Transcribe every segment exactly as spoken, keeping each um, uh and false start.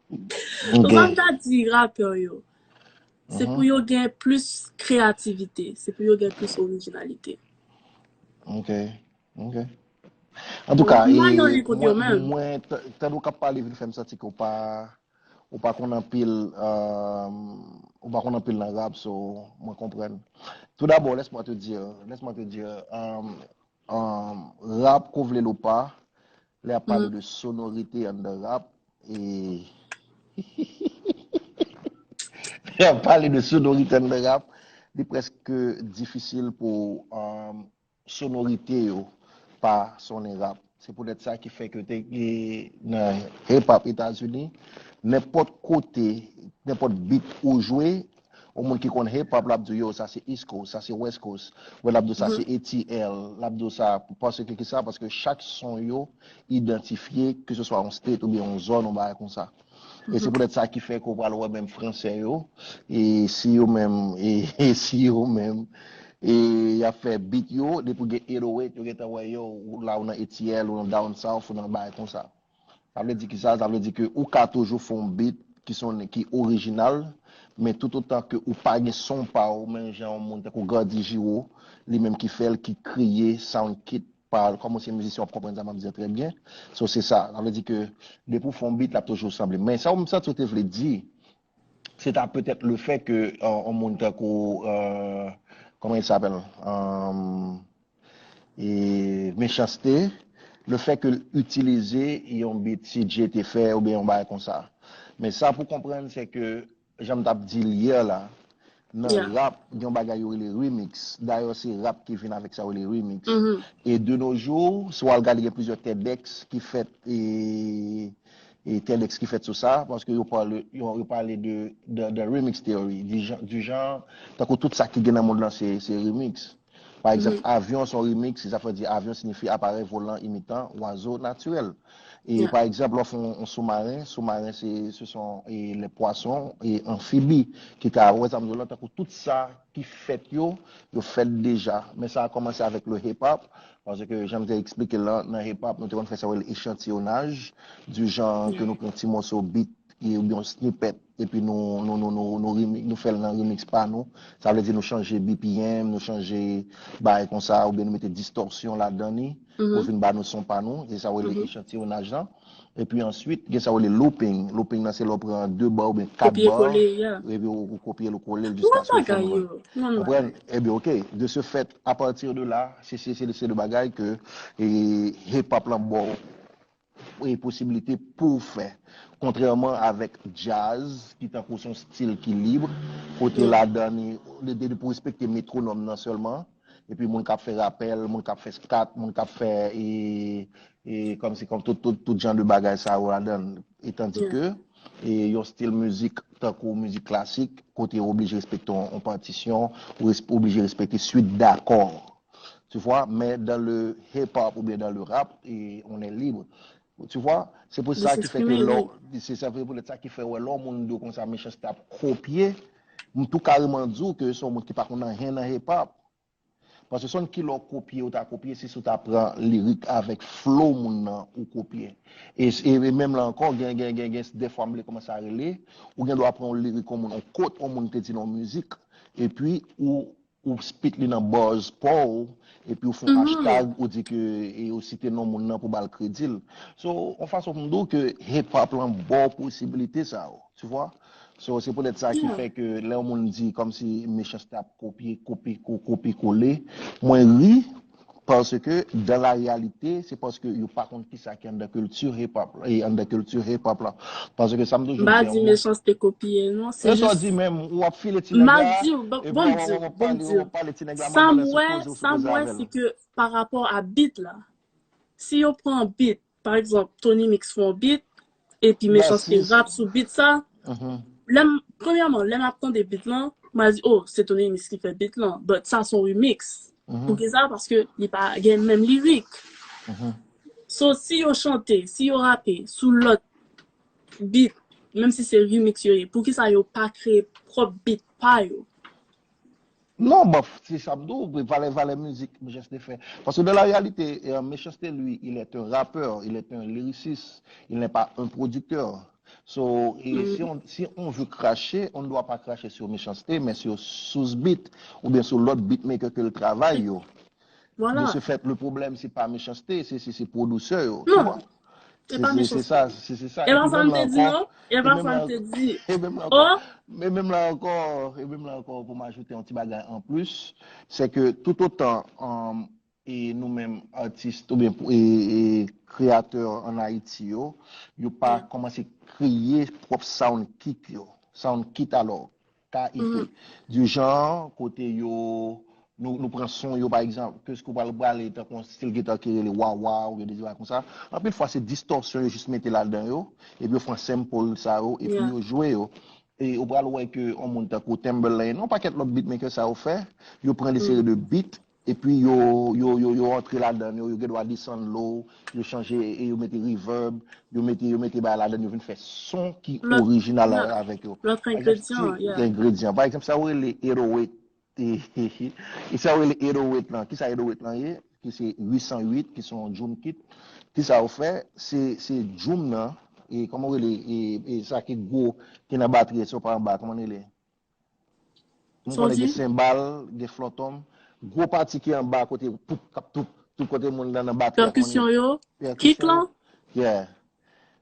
Donk, sa m ta di rapè yo, se pou yo gen plis kreyativite, se pou yo gen plis orijinalite. Ok, ok. Antouka, mwen, tande w k ap pale vin fè m santi ke w pa ou pa konn anpil, ou pa konn anpil nan rap, so mwen konprann. Tout d'abord, laisse-moi te dire, laisse-moi te dire, um, um, rap, ko vle l ou pa, lè y ap pale de sonorite anndan rap, e lè y ap pale de sonorite anndan rap, li prèske difisil pou um, sonorite yo pa sonnen rap. Se poutèt sa ki fè ke te gen nan hip hop Etazini, nenpòt kote, nenpòt beat ou jwe, yon moun ki konn hip hop, l ap di w, yo, sa se East Coast, sa se West Coast. Ou wè, l ap di w sa se A T L, l ap di w sa, paske ki sa, paske chak son yo idantifye, ke se swa yon state oubyen yon zòn, yon bagay konsa. E se poutèt sa ki fè ke w pral wè menm fransè yo, e si yo menm, e, e si yo menm, e y ap fè beat yo, depi w gen eight oh eight, yo gentan wè yo, ou la ou nan A T L, ou nan Down South, ou nan bagay konsa. Sa vle di ki sa? Sa vle di ke ou ka toujou fè yon beat ki sonnen, ki orijinal, men toutotan ke ou pa gen son pa w, menm jan yon moun tankou Gardy Giraud, li menm ki fè l, ki kreye sound kit pa l, kòman se mizisyen w ap konprann sa m ap di a trè byen. So, se sa. Sa vle di ke depi w fè yon beat, l ap toujou sanble. Men sa w m santi w te vle di, se ta petèt le fè ke euh, yon moun tankou, euh, comment il s'appelle? Euh, e Mechanste, le fè ke l itilize yon beat C J te fè oubyen yon bagay konsa. Men sa pou konprann, se ke jan m t ap di l yè la, nan rap, gen yon bagay yo rele remix. Dayè, se rap ki vin avèk sa yo rele remix. E de nos jours, si w al gade, gen plizyè TEDx ki fèt, e, e TEDx ki fèt sou sa, paske yo pale, yo, yo pale de, de, de remix theory, du jan, du jan, tankou tout sa ki gen nan mond lan, se, se remix. Pa egzanp, avyon se yon remix, se sa fè di avyon siyifi aparèy volan imitan wazo natirèl. E pa egzanp, lè w fè yon, yon soumaren, soumaren se, se son, e, les poissons, e, anfibi, ki ka, wè sa m di w lan, tankou tout sa ki fèt yo, yo fèt deja. Men sa a kòmanse avèk le hip hop, paske jan m te eksplike l lan, nan hip hop, nou te konn fè sa yo rele echantiyonaj, du jan ke nou pran ti mòso beat, e, oubyen yon snippet, epi nou, nou, nou, nou, nou, remi- nou fè l nan remix pa nou. Sa vle di nou chanje B P M, nou chanje bagay konsa, oubyen nou mete distòsyon ladan li, pou vin ba nou son pa nou. Se sa yo rele echantiyonaj lan. Epi answit, gen sa yo rele looping. Looping nan se lè w pran de ba oubyen kat ba, epi ou, ou kopye l, ou kole l jiskaske w fè l. Konprann? Ebyen, ok. De ce fait, à partir de là, se, se, se, se de bagay ke e, hip hop lan ba w e posibilite pou w fè. Kontrèman avèk djaz, ki tankou se yon stil ki lib, kote ladan li, li, li pou respekte metwonòm nan sèlman, epi moun k ap fè rapèl, moun k ap fè skat, moun k ap fè, e, e, kòmsi, kòm tout, tout, tout jan de bagay sa yo ladan l. E tandike, e, yon stil mizik tankou mizik klasik, kote ou oblije respekte yon, yon patisyon, ou res- oblije respekte swit dakò. Tu vois, mais dans le hip-hop ou bien dans le rap, et on est libre. Tu vois, c'est pour ça qui fait que lè, c'est ça peut être ça qui fait, wè, lè moun di w konsa Mechanste ap kopye, m tou kareman di w ke se yon moun ki pa konn anyen nan hip-hop. Paske sonn ki lè w kopye, ou ta kopye, se si w ta pran lirik avèk flow moun nan ou kopye. E, e, e menm la ankò, gen, gen, gen, gen, dèfwa m vle kòmanse a rele, ou gen dwa pran yon lirik yon moun, yon kot yon moun te di nan yon mizik, epi ou ou spit li nan buzz pa w, epi ou fè yon hashtag, ou di ke e ou site non moun nan pou ba l kredi l. So, yon fason pou m di w ke hip hop lan ba w posibilite sa yo, tu vois? So, se poutèt sa ki fè ke lè yon moun di kòmsi Mechanste ap kopye, kopye, ko- kopye kole, mwen ri, paske dans la réalité, se paske yo pa konn kisa ki anndan kilti hip hop la, e anndan kilti hip hop la. Paske sa m toujou di, yon moun Mechanste kopye, non, se jis. E sa w di menm, ou ap file ti nèg la, epi bon, w ap pale, w ap pale ti nèg la, manman nan se poze w sou koze avè l. Sa m wè, se ke pa rapò a beat la. Si yo pran beat, pa egzanp, Tony Mix fè yon beat, epi Mechanste rap sou beat sa, lè m, premyèman, lè m ap tande beat lan, m a di, oh, se Tony Mix ki fè beat lan, but sa se yon remix. Poukisa? Paske li pa gen menm lirik. So, si yo chante, si yo rape sou lòt beat, menm si se remix yo ye, poukisa yo pa kreye pwòp beat pa yo? Non, bon, se sa m di w, valè, valè mizik Mechanste fè. Paske dans la réalité, euh, Mechanste, lui, il est un rappeur, il est un lyriciste, il n'est pas un producteur. So, e si on, si on veut cracher, on ne doit pas cracher sur Mechanste, mais sur sous beat, oubyen sou lòt beatmaker ke l travay yo. De ce fait, le problème, c'est pas Mechanste, c'est, c'est, c'est producer yo, tu vois. Se pa Mechanste. Se sa, se sa. E pa sa m te di, non? E pa sa m te di. E menm la ankò, e menm la ankò, e menm la ankò, pou m ajoute yon ti bagay an plis, se ke tout otan, um, e nou menm atis oubyen e, e kreyatè an Ayiti yo, yo pa kòmanse kreye pwòp sound kit yo, sound kit alò, K I T. Du genre, kote yo, nou, nou pran son yo, pa egzanp, ke si w pral prale tankou yon stil gita ki rele wah-wah, oubyen de bagay konsa. Anpil fwa, se distòsyon yo jis mete ladan yo, epi yo fè sample sa yo, epi yo jwe yo. E ou pral wè ke yon moun tankou Timbaland, yon pakèt lòt beatmaker sa yo fè, yo pran de seri de beat, epi yo, yo, yo, yo antre ladan yo, yo gen dwa desann low, yo chanje, e yo mete reverb, yo mete, yo mete bagay ladan, yo vin fè son ki orijinal avèk yo. Lòt engredyan, yeah. Engredyan. Pa egzanp, sa yo rele eight oh eight. E, e, e, e sa yo rele eight oh eight lan. Kisa eight oh eight lan ye? Ki se huit cent huit, ki se yon drum kit. Kisa yo fè? Se, se drum nan, e kòman yo rele, e, e sa ki gwo, ki nan batri, sa yo pa anba, kòman yo rele? M konnen gen senbal, gen flòtòm. Gwo pati ki anba kote poup, kap toup, tout kote moun nan, nan batri. Pèkisyon yo, kit lan? Yeah.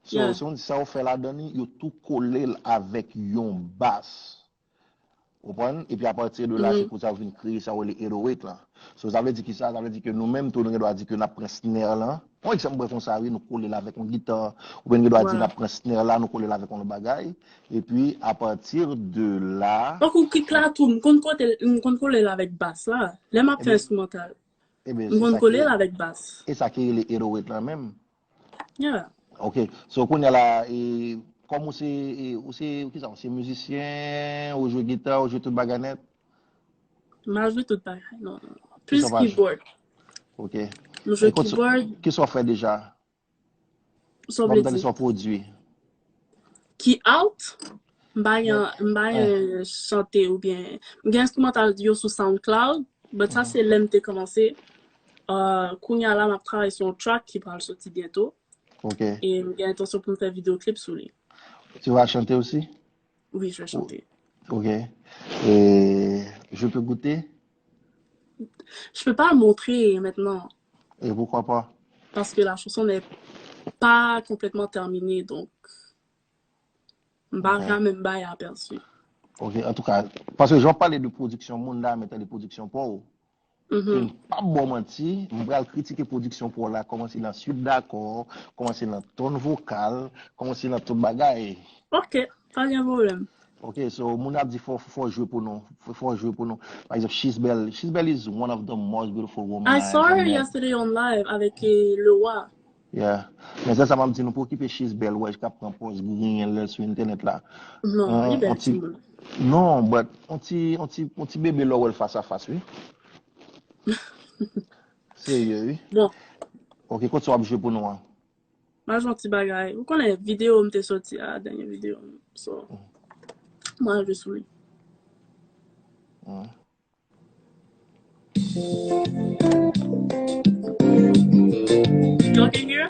So, se yon sa yo fè ladan li, yo tou kole l avèk yon bas. Ou konprann? Epi apati de la, se pou sa yo vin kreye sa yo rele eight oh eight lan. So, sa vle di ki sa? Sa vle di ke nou menm tou, nou gen dwa di ke n ap pran snare lan. Yon egzanp, mwen fè sa, wi, nou kole l avèk yon gita, oubyen nou gen dwa di n ap pran snare la, nou kole l avèk yon lòt bagay. Epi, apati de la. Tankou kit la tou, m konn kote, m konn kole l avèk bas la. Lè m ap fè enstrimantal, m konn kole l avèk bas. E sa ki rele eight oh eight lan menm. Yeah. Ok. So, kounye a la, e, kòm ou se, e, ou se, kisa, ou se mizisyen, ou jwe gita, ou jwe tout bagay nèt? M pa jwe tout bagay, non, non. Plis keyboard. Ok. M jwe keyboard. Kisa w fè deja? Sa w vle di? Sa w pwodui. Ki out? M pa gen, m pa gen chante oubyen. M gen enstrimantal yo sou SoundCloud, but sa se lè m te kòmanse. Euh, kounye a la, m ap travay sou yon track ki pral soti byento. Ok. E m gen entansyon pou m fè videyo klip sou li. Tu vas chanter aussi? Oui, je vais chanter. Ok. Et je peux goûter? Je peux pas le montrer maintenant. Et pourquoi pas? Parce que la chanson n'est pas complètement terminée, donc m pa ka menm bay apèsi. Ok, antouka, paske jan w pale de pwodiksyon moun la, men tande pwodiksyon pa w. E m p ap ba w manti, m pral kritike pwodiksyon pa w la, kòmanse nan suite dakò, kòmanse nan ton vokal, kòmanse nan tout bagay. Ok, pa gen pwoblèm. Ok, so moun ap di fò, fò jwe pou nou, fò, fò jwe pou nou. Pa egzanp, She's Belle. She's Belle is one of the most beautiful women I I saw ever her met. Yesterday on live avec eh, Lewa. Yeah. Men sèl sa m ap di nou, pa okipe She's Belle, wè, k ap pran pòz griyen lè l sou entènèt la. Non, On- li on bèl ti- timoun. Non, but on ti, on ti, on ti bebe lè w wè l fas a fas, wi. Serye, wi. Bon, Ok, kote w ap jwe pou nou an? m a jwe yon ti bagay. Ou konnen videyo m te soti a, dènye videyo m. So, m a jwe sou li. Hmm. Y'all can hear?